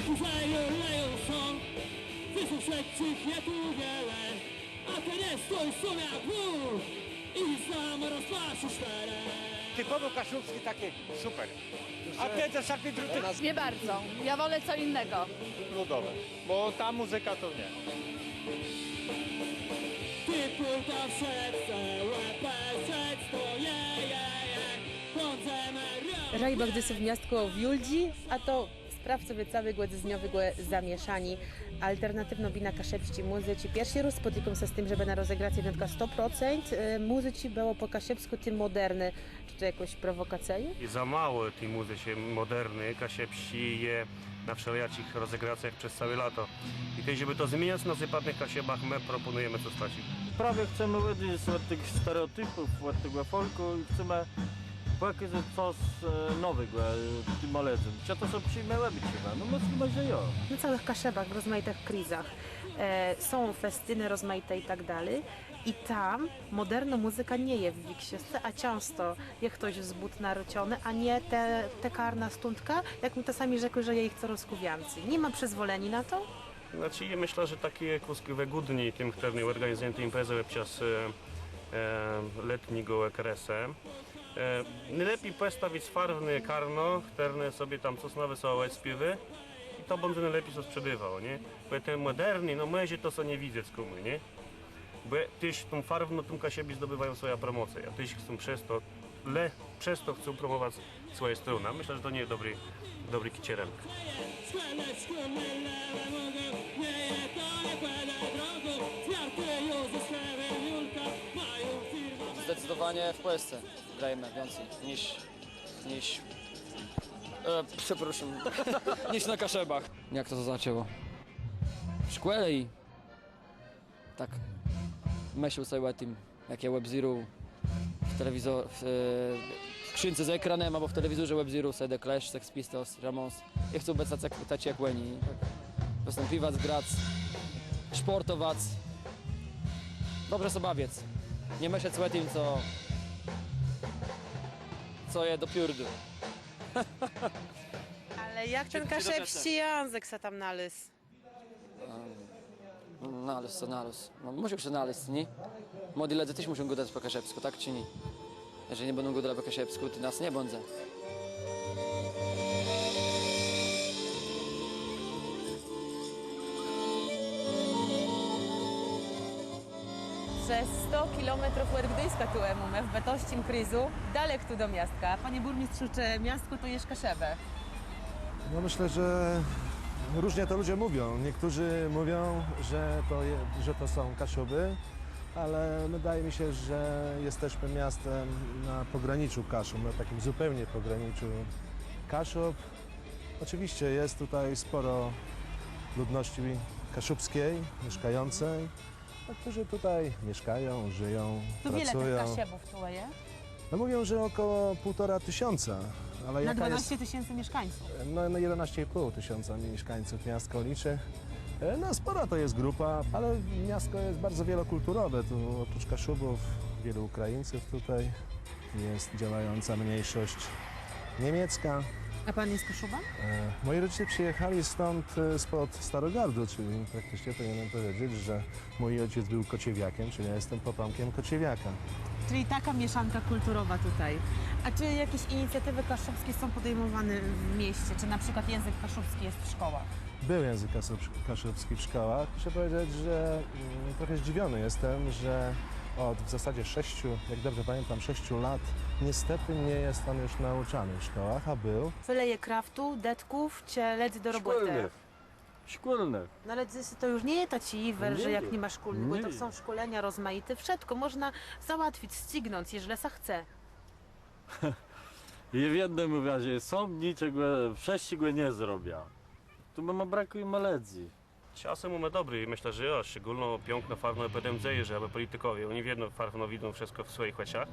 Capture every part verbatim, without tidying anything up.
Kùrze ju leją sã, ze sąsedzczich je tu wiele, a të nie stój sóm jak wół i zamrozł twarz u sztële. Typowo kaszubski, taki super. A ty też taki druty? Nie bardzo. Ja wolę co innego. Ludowe, bo ta muzyka to nie. Ti pùjta wszëtcë, łepë wszëtcë, to je, je, je. Bãdzemë ro- Rajbach dzysô w miôstku w Julgi, a to sprôwcowie całégò dzysdniowégò zamieszaniô. Alternatiwnô bina kaszëbsczi mùzyczi. Pierszi rôz spòtikóm sã z tim, żebë na rozegracji wnetka sto procent, e, mùzyczi bëło pò kaszëbskù, ti mòderny. Czë to jakòs prowòkacyjno? I za mało ti mùzyczi mòderny, kaszëbsczi je na wszelejaczich rozegracjach przez całé lato. I tej, żebë to zmieniac na zôpadnëch Kaszëbach, më proponëjemë cos taczégò. Prawie chcemë òdéńc òd tëch stereòtipów, òd tegò folkù i chcemë pòkazac cos, e, nowégò, e, tim młodzym. Czë to sã przëjmie, òbôczimë. No, mëslimë, że jo. Na całëch Kaszëbach, w rozmajitëch krézach, e, są festinë rozmajité i tak dali. I tam mòdernô mùzyka nie je w wikszoscë, a czãsto jak chtos je z bùten narôczony, a nié te, te karna stądka, jak mie to sami rzeklë, że je jich corôz kù wiãcy. Ni ma przëzwòleniô na to? Znaczi, jô mëszlã, że tak je kùsk wëgódni tim, chtërny òrganizëją te imprezë òb czas, e, e, letnégò òkresu. E, nôlepi pòstawic farwné karno, chtërne sobie tam cos na wesoło spiéwô. I to bãdze nôlepi sã sprzedôwało, nié? Bò ten mòderny, no mòże to sã nie widzy kòmù, nié? Bò téż tą farwnotą Kaszëbi zdobëwają swòjã promòcjã, a téż chcą przez to, le przez to chcą promòwac swòje stronë. Mëszlã, że to nie je dobri, dobri czerënk. Zdecydowanie w Polsce grajemy więcej niż, niż, e, przepraszam, niż na Kaszëbach. Jak to sã zaczãło? W szkòle i tak mëslôł so ò tim, jak jô òbzérôł w telewizor, w, e, w skrzënce z ekranã, abò w telewizorze òbzérôł so The Clash, Sex Pistols, Ramones. Jô chcôł bëc taczi jak, taczi jak òni. Tak. Wëstãpiwac, grac, szpòrtowac. Dobrze sã bawic. Nie mëslec ò tim, co, co je do piôrdu. Ale jak ten kaszëbsczi jãzëk sã tam nalôzł? Nalôzł sã, nalôzł. No, mùszôł sã nalezc, nié? Młodi lëdze téż mùszą gadac pò kaszëbskù, tak czë nié? Jeżlë nie bãdą gôdelë pò kaszëbskù, to nas nie bãdze. Przez sto kilometrów òd Gduńska tu mómë, w bëtosczim krézu, dalek tu do miastka. Panie burmistrzu, czy miastko to jest Kaszëbë? No, myślę, że różnie to ludzie mówią. Niektórzy mówią, że to je, że to są Kaszuby, ale wydaje mi się, że jesteśmy miastem na pograniczu Kaszub, na takim zupełnie pograniczu Kaszub. Oczywiście jest tutaj sporo ludności kaszubskiej, mieszkającej, no, którzy tutaj mieszkają, żyją, pracują. To wiele tych Kaszëbów tu je? No, mówią, że około półtora tysiąca, ale na jaka jest dwanaście tysięcy mieszkańców. No, no, jedenaście i pół tysiąca mieszkańców miastko liczy. E, no, spora to jest grupa, ale miastko jest bardzo wielokulturowe. Tu oprócz Kaszubów wielu Ukraińców tutaj. Jest działająca mniejszość niemiecka. A pan jest Kaszubem? E, moi rodzice przyjechali stąd, e, spod Starogardu, czyli praktycznie powinienem powiedzieć, że mój ojciec był kociewiakiem, czyli ja jestem potomkiem kociewiaka. Czyli taka mieszanka kulturowa tutaj. A czy jakieś inicjatywy kaszubskie są podejmowane w mieście? Czy na przykład język kaszubski jest w szkołach? Był język kaszub-, kaszubski w szkołach. Muszę powiedzieć, że, mm, trochę zdziwiony jestem, że od w zasadzie sześciu, jak dobrze pamiętam, sześciu lat niestety nie jest on już nauczany w szkołach, a był. Wële je kraftu, dëtków, czë lëdzy do robòtë? Szkólnëch. Szkólnëch. No ale dzys to ju nie je taczi jiwer, że jak ni ma szkólnëch, bò to są szkòlenia rozmajité, wszëtkò mòżna załatwic, scygnąc, jeżlë sã chce. Jô wiedno mówiã, że sóm niczegò, wszëtczégò nie zrobiã. Tu nama brakùje lëdzy. Czasã mómë dobré, mëszlã, że jo, szczególno piãkno, farwno pòdémcëje, że abò pòlitikòwie, òni wiedno farwno widzą wszëtkò w swòjich òczach.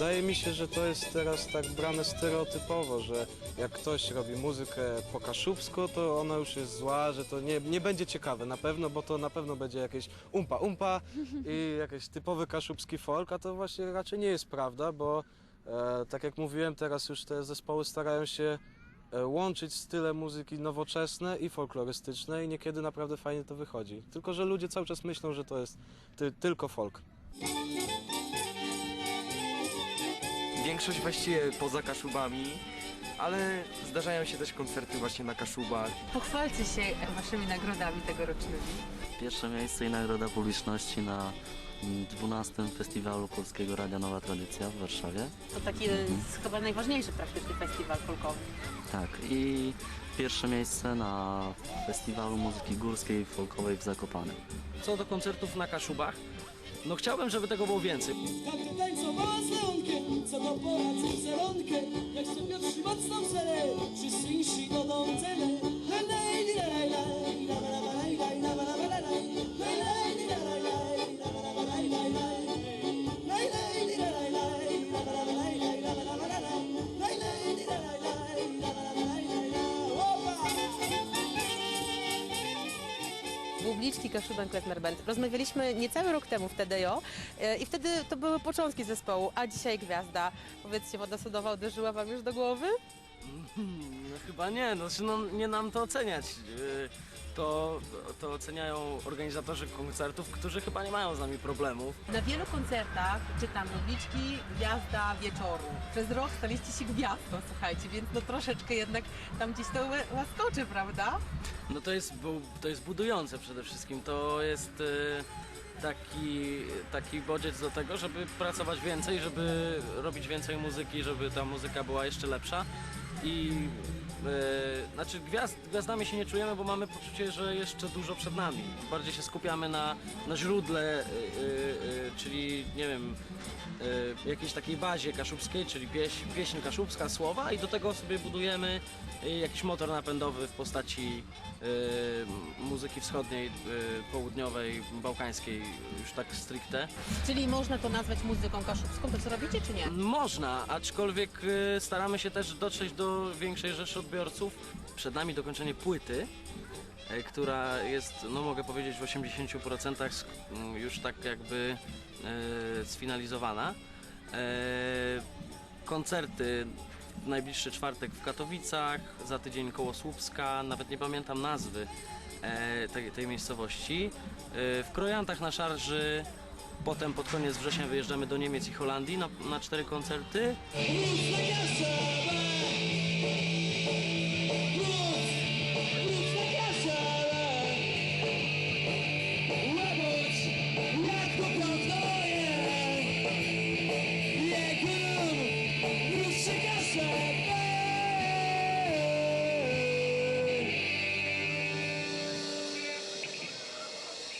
Wydaje mi się, że to jest teraz tak brane stereotypowo, że jak ktoś robi muzykę po kaszubsku, to ona już jest zła, że to nie, nie będzie ciekawe na pewno, bo to na pewno będzie jakieś umpa umpa i jakiś typowy kaszubski folk, a to właśnie raczej nie jest prawda, bo e, tak jak mówiłem, teraz już te zespoły starają się e, łączyć style muzyki nowoczesne i folklorystyczne i niekiedy naprawdę fajnie to wychodzi. Tylko że ludzie cały czas myślą, że to jest ty, tylko folk. Większość właściwie poza Kaszubami, ale zdarzają się też koncerty właśnie na Kaszubach. Pochwalcie się waszymi nagrodami tegorocznymi. Pierwsze miejsce i nagroda publiczności na mm, dwunastym Festiwalu Polskiego Radia Nowa Tradycja w Warszawie. To taki jeden z chyba najważniejszych praktycznie festiwal folkowy. Tak, i pierwsze miejsce na Festiwalu Muzyki Górskiej i Folkowej w Zakopanem. Co do koncertów na Kaszubach, no chciałbym, żeby tego było więcej. Tamten tańcował z Leonkiem, co go poradzył Zelonkiem, jak sobie trzymać tam zele, wszyscy insi do dom cele. Bùbliczczi Kaszëbë Klezmer Band. Rozmawialiśmy niecały rok temu wtedy, jo? E, I wtedy to były początki zespołu, a dzisiaj gwiazda. Powiedzcie, woda sodowa uderzyła wam już do głowy? No chyba nie, no, znaczy, no, nie nam to oceniać. Yy, To, to oceniają organizatorzy koncertów, którzy chyba nie mają z nami problemów. Na wielu koncertach czytam tabliczki „Gwiazda wieczoru”. Przez rok staliście się gwiazdą, słuchajcie, więc no troszeczkę jednak tam gdzieś to łe- łaskocze, prawda? No to jest, bu- to jest budujące przede wszystkim. To jest e, taki, taki bodziec do tego, żeby pracować więcej, żeby robić więcej muzyki, żeby ta muzyka była jeszcze lepsza. I e, znaczy gwiazd, gwiazdami się nie czujemy, bo mamy poczucie, że jeszcze dużo przed nami. Bardziej się skupiamy na, na źródle, e, e, e, czyli nie wiem, e, jakiejś takiej bazie kaszubskiej, czyli pieś, pieśń kaszubska, słowa, i do tego sobie budujemy e, jakiś motor napędowy w postaci e, muzyki wschodniej, e, południowej, bałkańskiej, już tak stricte. Czyli można to nazwać muzyką kaszubską, to co robicie, czy nie? Można, aczkolwiek e, staramy się też dotrzeć do większej rzeszy odbiorców. Przed nami dokończenie płyty, e, która jest, no mogę powiedzieć, w osiemdziesięciu procentach sk- m, już tak jakby e, sfinalizowana. E, Koncerty w najbliższy czwartek w Katowicach, za tydzień koło Słupska, nawet nie pamiętam nazwy e, tej, tej miejscowości. E, w Krojantach na szarży, potem pod koniec września wyjeżdżamy do Niemiec i Holandii na, na cztery koncerty.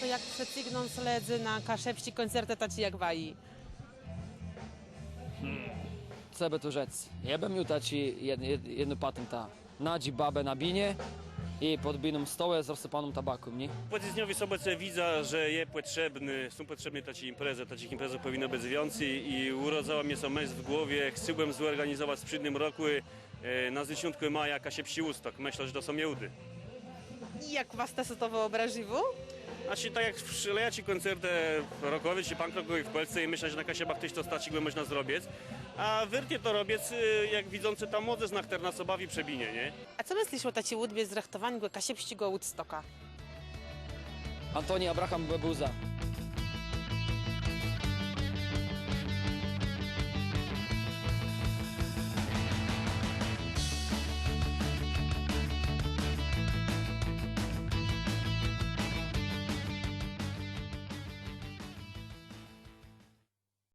To jak przëcygnąc lëdzy na kaszëbsczé kòncértë taczé jak waji? Co bë tu rzec? Jô bëm miôł taczi jed, jed, jedną patentã. Nadzy babë na binie i pòd biną stołë z rozsëpaną tabaką, nié? Pò tidzniu w sobòtã widzã, że je pòtrzébné, są pòtrzébné taczé imprezë, taczich imprezów pòwinno bëc wiãcy i ùrodzëła mie sã mësl w głowie, chcôłbëm zòrganizowac w przińdnym rokù, e, na zôczątkù maja kaszëbsczi Woodstock. Mëszlã, że to sã mie ùdô. I jak wasta so to wëòbrôżiwô? Znaczi, tak jak wszelejaczé kòncertë rockòwé czë punk rockòwé w Pòlsce, i mëszlã, że na Kaszëbach téż cos taczégò mòżna zrobic. A wôrt je to robic, e, jak widzącë tã młodzëznã, chtërna sã bawi przë binie, nié? A co mëslisz ò taczi ùdbie zrëchtowóny do kaszëbsczégò Woodstocka? Antoni Abraham Bëbùza.